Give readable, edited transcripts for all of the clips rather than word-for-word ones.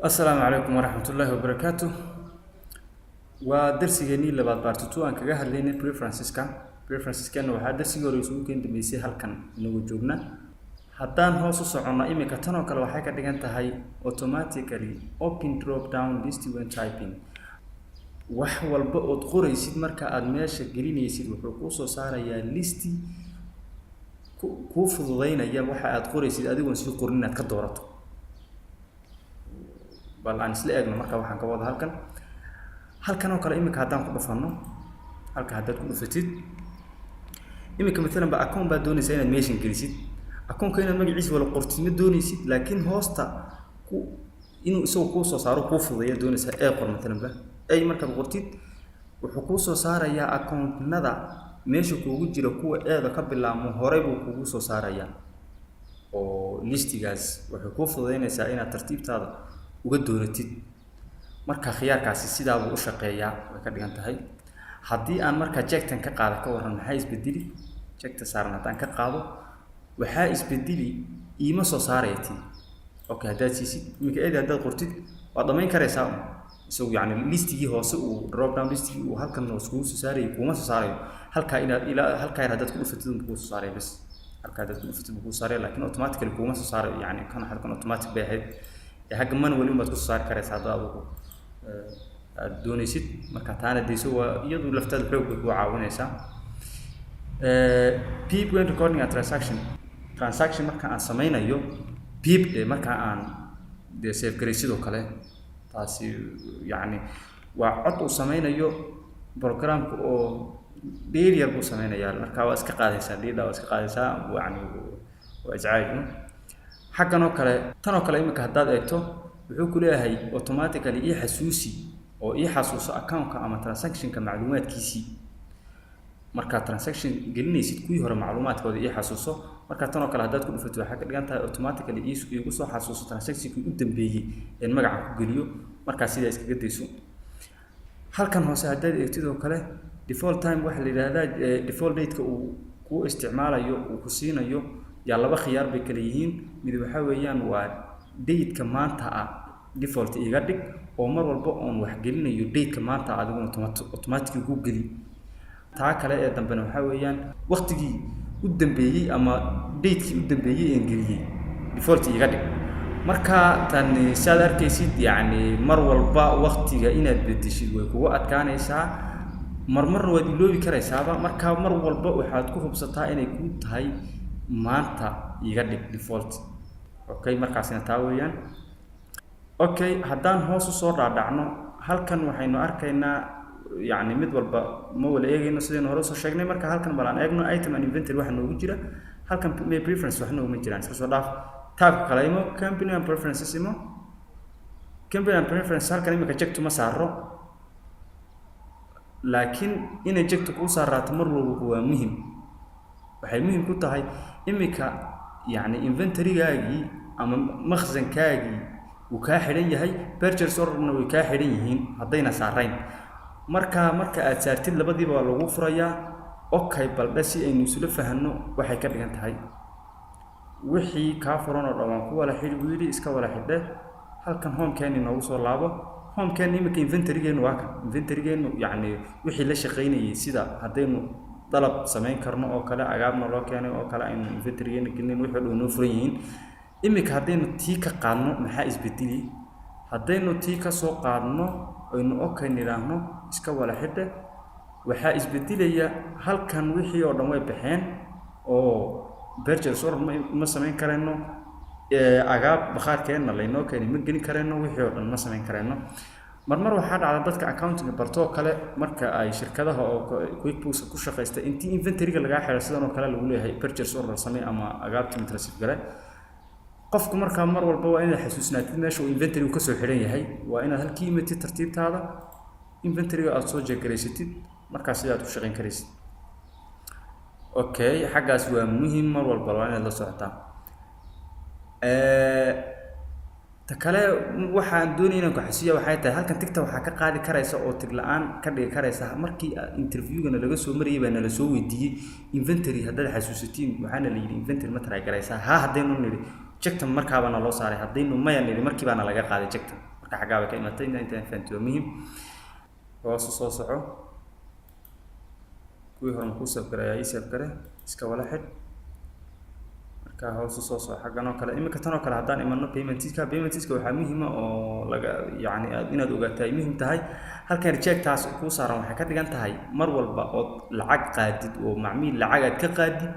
Asalaamu calaykum waraxmatullaahi wabarakaatu. Waa darsigeenii labaad, part two, aan kaga hadlaynay preferenceska. Preferenceskana waxaa darsigii hore isugu keen dambeysay halkan inagu joogna. Haddaan hoos u soconno iminka, tan oo kale waxay ka dhigan tahay "automatically open drop down list when typing". Wax walba ood qoraysid, marka aad meesha gelinaysid, wuxuu kuu soo saarayaa listi kuu fududeynaya waxa aad qoraysid adigoon sii qorin inaad ka doorato. Bal aan isla eegno marka waxaan ka wada halkan. Halkan oo kale iminka haddaan ku dhufano, halka haddaad ku dhufatid iminka, maalan ba account baad doonaysaa inaad meeshan gelisid. Accountka inaad magaciisa wala qortid ma doonaysid, laakiin hoosta ku inuu isagu kuu soo saaro kuu fududeeya doonaysaa. Ee qor maalan ba ay markaad qortid, wuxuu kuu soo saarayaa accountnada meesha kuugu jira. Kuwa eeda ka bilaabmo horey buu kugu soo saarayaa, oo listigaas waxay kuu fududeynaysaa inaad tartiibtaada uga dooratid. Marka khiyaarkaasi sidaabuu u shaqeeyaa way ka dhigan tahay. Haddii aan markaa checktan ka qaada, ka warran, maxaa isbedeli? Checkta saaran haddaan ka qaado, waxaa isbedeli iima soo saaraya tii. Okay, haddaad siisid iminka eedi, haddaad qortid, waad dhamayn karaysaa un. Isagu yacni listigii hoose uu drop down listigii uu halkan hoose kugu soo saarayay kuuma soo saarayo. Halkaa inaad ilaa halkaa yar haddaad ku dhufatid unbuu kuu soo saaraya bas. Halkaa haddaad ku dhufatid buu kuu saaraya, laakiin automatically kuuma soo saarayo. Yacni kan halkan automatic bay ahayd, ee xagga manually unbaad kusoo saari karaysaa haddaad adigu aad doonaysid. Marka taana dayso, waa iyadu laftaada xoog bay kuu caawinaysaa. Beep when recording a transaction. Transaction marka aan sameynayo, beep de marka aan dee save garay sidoo kale. Taasi yacni waa cod uu sameynayo programka oo dheer yar buu sameynayaa. Marka waa iska qaadaysaa dhiidha, waa iska qaadaysaa, yacni waa iscaaj. Xaggan oo kale, tan oo kale iminka haddaad eegto, wuxuu ku leeyahay "automatically ii xasuusi oo ii xasuuso accountka ama transactionka macluumaadkiisii". Markaad transaction gelinaysid, kuwii hore macluumaadkooda ii xasuuso. Marka tan oo kale haddaad ku dhufato, waxaa ka dhigan tahay "automatically iigu soo xasuuso transactionkii u dambeeyey een magaca ku geliyo". Markaa sidaa iskaga dayso. Halkan hoose haddaad eegtid oo kale, default time waxaa la yidhaahdaa, default date-ka uu kuu isticmaalayo, uu ku siinayo, yaa laba khiyaar bay kala yihiin. Mid waxaa weeyaan waa date-ka maanta ah default iga dhig, oo mar walba oon wax gelinayo date-ka maanta adiguna automatic ku geli. Taa kale ee dambena waxaa weeyaan waqtigii u dambeeyey ama date-kii u dambeeyey een geliyey default iga dhig. Marka tan saad arkaysid, yacni mar walba waqtiga inaad bedeshid way kugu adkaanaysaa, marmarna waad iloobi karaysaaba. Marka mar walba waxaad ku hubsataa inay kuu tahay maanta iga dhig default. Okay, markaasina taa weeyaan. Okay, haddaan hoos usoo dhaadhacno, halkan waxaynu arkaynaa, yacni mid walba ma wala eegayno sidaynu hore usoo sheegnay. Marka halkan bal aan eegno item and inventory waxa noogu jira. Halkan my preference wax nooguma jiraan, iska soo dhaaf. Tabka kale imo, company and preferences imo. Company and preference, halkan imika checktu ma saaro, laakiin inay checktu kuu saaraato mar walba waa muhim. Waxay muhim ku tahay imika, yacni inventorygaagii ama makhsankaagii wuu kaa xidhan yahay, purchase orderna way kaa xidhan yihiin haddayna saarayn. Marka aad saartid, labadiiba waa lagu furayaa. Okay, baldhe si aynu isula fahanno waxay ka dhigan tahay. Wixii kaa furan oo dhan waan ku wala xidhi buu yidhi, iska wala xidhe. Halkan homekeeni noogu soo laabo. Homekeeni iminka inventorygeenu waa kan. Inventorygeenu yacni wixii la shaqaynayay, sida haddaynu dalab samayn karno oo kale, agaabna loo keenay oo kale, aynu inventorygeena gelinayn, wixii dhan noo furan yihiin. Iminka haddaynu tii ka qaadno, maxaa isbedeli? Haddaynu tii ka soo qaadno, aynu okay nidhaahno, iska wala xidhe, waxaa isbedelaya halkan wixii oo dhan way baxeen, oo purchase order ma samayn karayno, agaab bakhaarkeenna laynoo keenay ma gelin karayno, wixii oo dhan ma samayn karayno. Marmar waxaa dhacda dadka accountinga bartoo kale, marka ay shirkadaha oo QuickBooks ku shaqaysta, intii inventoryga lagaa xidho, sidan oo kale lagu leeyahay "purchase order samee" ama agaabta mid receive gale. Qofku markaa mar walba waa inaad xasuusnaatid meesha uu inventorygu kasoo xidhan yahay. Waa inaad halkii imatid, tartiibtaada inventoryga aada soo check garaysatid, markaas sidaad ku shaqayn karaysid. Okay, xaggaas waa muhiim, mar walba waa inaad la socotaa. Ta kale waxaan doonaya inaan ku xasuusiya waxay tahay, halkan tickta waxaa ka qaadi karaysa oo tick la-aan ka dhigi karaysa. Markii interviewgana laga soo marayay baa nala soo weydiiyey inventory. Haddaad xasuusatiin, waxaana la yidhi "inventory ma track garaysaa?" Haa haddaynu nidhi, checktan markaabana loo saaray. Haddaynu maya nidhi, markii baana laga qaaday checktan. Marka xaggaa bay ka imatay. Intaan fahanti waa muhiim. Hoos u soo soco. Kuwii hore makuu save gareeyaa? Ii save gare, iska wala xidh. Marka hoos u soo soco xaggan oo kale. Iminka tan oo kale haddaan imano paymentska, paymentska waxaa muhiima oo laga yacni aad inaad ogaato ay muhiim tahay. Halkan rejectaas kuu saaran waxay ka dhigan tahay mar walba ood lacag qaadid oo macmiil lacag aad ka qaadid,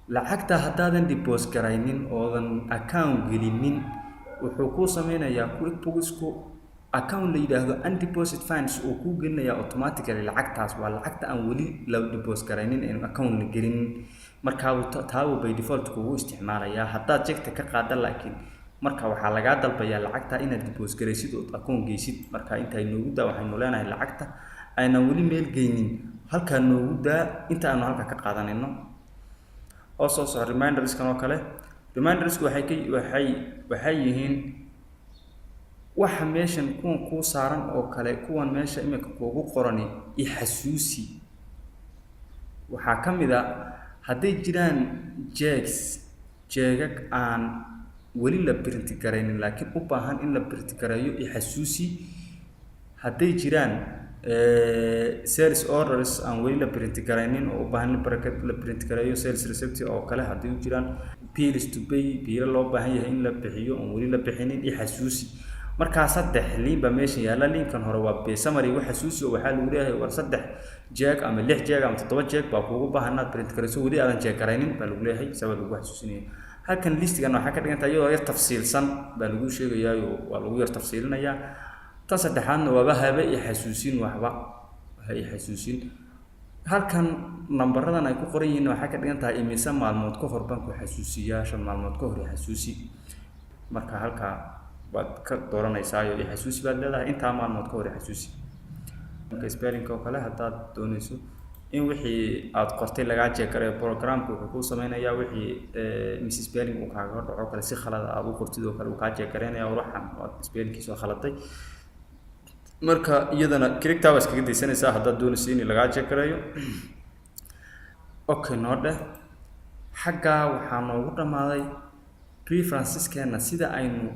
lacagta haddaadan deposit garaynin oodan account gelinin, wuxuu kuu sameynayaa QuickBooksku account la yidhaahdo undeposit funds uu kuu gelinayaa automatically. Lacagtaas waa lacagta aan weli la deposit garaynin, aynu account la gelinin. Markaabuu taabuu by default kugu isticmaalayaa haddaad jegta ka qaada. Laakiin marka waxaa lagaa dalbayaa lacagta inaad deposit garaysid ood account geysid. Marka inta noogu daa waxaynu leenahay, lacagta aynan weli meel geynin halkaa noogu daa inta aanu halkaa ka qaadanayno. Oo soo soco reminderskan oo kale. Remindersku waxay ka waxay yihiin waxa meeshan kuwan kuu saaran oo kale, kuwan meesha imika kuugu qorani i xasuusi. Waxaa ka mid a hadday jiraan checks, jeegag aan weli la print garaynin laakiin u baahan in la print gareeyo, i xasuusi. Hadday jiraan sales orders aan weli la print garaynin oo u baahan in la print gareeyo, sales receipt oo kale haddii u jiraan, bills to pay, biilo loo baahan yahay in la bixiyo oon weli la bixinin, i xasuusi. Markaa saddex liin baa meesha yaalla. Liinkan hore waa pay summary, igu xasuusi, oo waxaa lagu leeyahay war saddex jeeg ama lix jeeg ama toddoba jeeg baa kuugu baahan inaad print garayso, weli aadan jeeg garaynin baa lagu leeyahay, sabaa lagu xasuusinaya. Halkan listigan waxaa ka dhigan tahay iyadoo yar tafsiilsan baa lagu sheegayaayo, waa lagu yar tafsiilinayaa. Tan saddexaadna waaba haba i xasuusin, waxba ha i xasuusin. Halkan nambaradan ay ku qoran yihiin waxay ka dhigan tahay imise maalmood ka hor baan ku xasuusiyaa. 5 maalmood ka hor i xasuusi. Marka halkaa waad ka dooranaysaa iyo i xasuusi baad leedahay, intaa maalmood ka hor i xasuusi. Marka spellingka oo kale haddaad doonayso in wixii aad qortay lagaa check garayo, programka wuxuu kuu sameynayaa wixii misspelling uu kaaga dhaco kale, si khalada aad u qortid oo kale, uu kaa check garaynaya, waxan waad spellingkiisa oo khaladay. Marka iyadana clicktaa waa iskaga daysanaysaa haddaad doonayso in lagaa check garayo. Okay, noo dheh. Xaggaa waxaa noogu dhammaaday preferenceskeena, sida aynu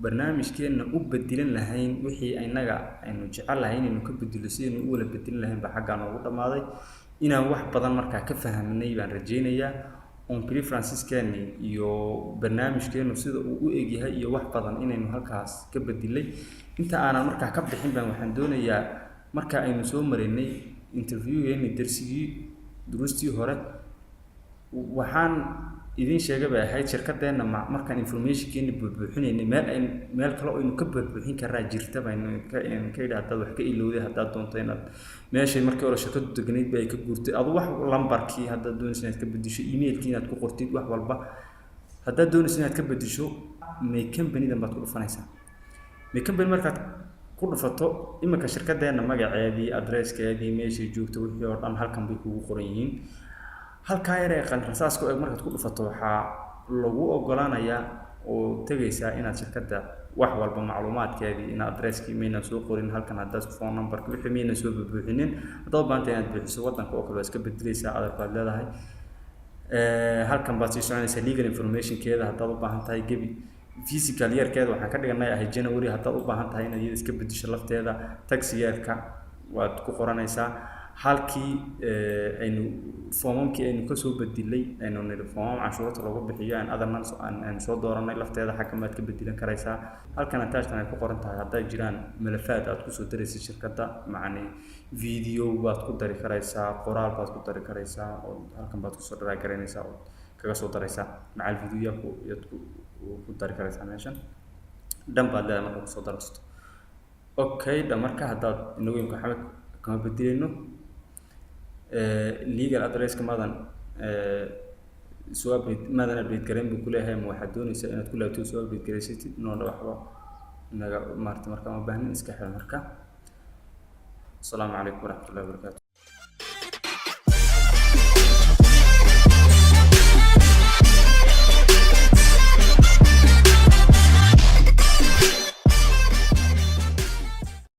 barnaamijkeenna u bedelan lahayn, wixii inaga aynu jecel lahay inaynu ka bedelo, sidaynu u wala bedelan lahayn baa xaggaa noogu dhammaaday. Inaan wax badan markaa ka fahmnay baan rajaynayaa, oon preferenceskeeni iyo barnaamijkeenu sida uu u egyahay iyo wax badan inaynu halkaas ka bedilay. Inta aanan markaa ka bixin baan waxaan doonayaa, marka aynu soo maraynay interviewgeeni, darsigii duruustii hore, waxaan idin sheegay bay ahayd shirkadeenna markaan informationkeeni buuxbuuxinaynay, meel ay meel kale aynu ka buuxbuuxin karaa jirta baynu ka idhi. Haddaad wax ka ilowday, haddaad doonto inaad meeshay markii hore shirkadu degnayd ba ay ka guurtay, adu wax lambarkii haddaad doonayso inaad ka bedisho, emailkii inaad ku qortid, wax walba haddaad doonayso inaad ka bedisho, my companydan baad ku dhufanaysaa. My company markaad ku dhufato, iminka shirkadeenna magaceedii, addresskeedii, meeshay joogto, wixii oo dhan halkan bay kugu qoran yihiin. Halkaa yar ee qalin rasaaska u eg markaad ku dhufato, waxaa lagu ogolaanayaa oo tegaysaa inaad shirkadda wax walba macluumaadkeedii, in addresskii maynan soo qorin halkan, haddaad phone numberka wixii maynan soo buuxinin. Haddaad u baahantay inaad buuxiso, waddanka oo kale waa iska bedeleysaa, other baad leedahay. Halkan baad sii soconaysaa. Legal informationkeeda haddaad u baahan tahay, gebi fiscal yearkeeda waxaan ka dhiganay ahay January. Haddaad u baahan tahay inaad iyada iska bedesho lafteeda, tax yearka waad ku qoranaysaa. Halkii aynu foomamkii aynu kasoo bedilay, aynu nidhi foomam canshuurta lagu bixiyo aan adarna aynu soo dooranay, lafteeda xagga maad ka bedilan karaysaa. Halkan attachkan ay ku qoran tahay, hadday jiraan malafaad aad kusoo daraysid shirkadda, macni video baad ku dari karaysaa, qoraal baad ku dari karaysaa, oo halkan baad kusoo dharaagaraynaysaa oo kaga soo daraysaa, macal videoya ku yaad ku dari karaysaa. Meeshan dhan baad leedahay marka kusoo darsato. Okay dha. Marka haddaad inagu imka waxba kama bedelayno. Legal addresska maadan soo update, maadan update garayn buu kuleeyahay, ma waxaad doonaysaa inaad ku laabto soo update garaysatid? Noo dha, waxba inaga maarata marka ma baahnin, iska xir. Marka asalaamu calaykum waraxmatullahi wabarakaatu.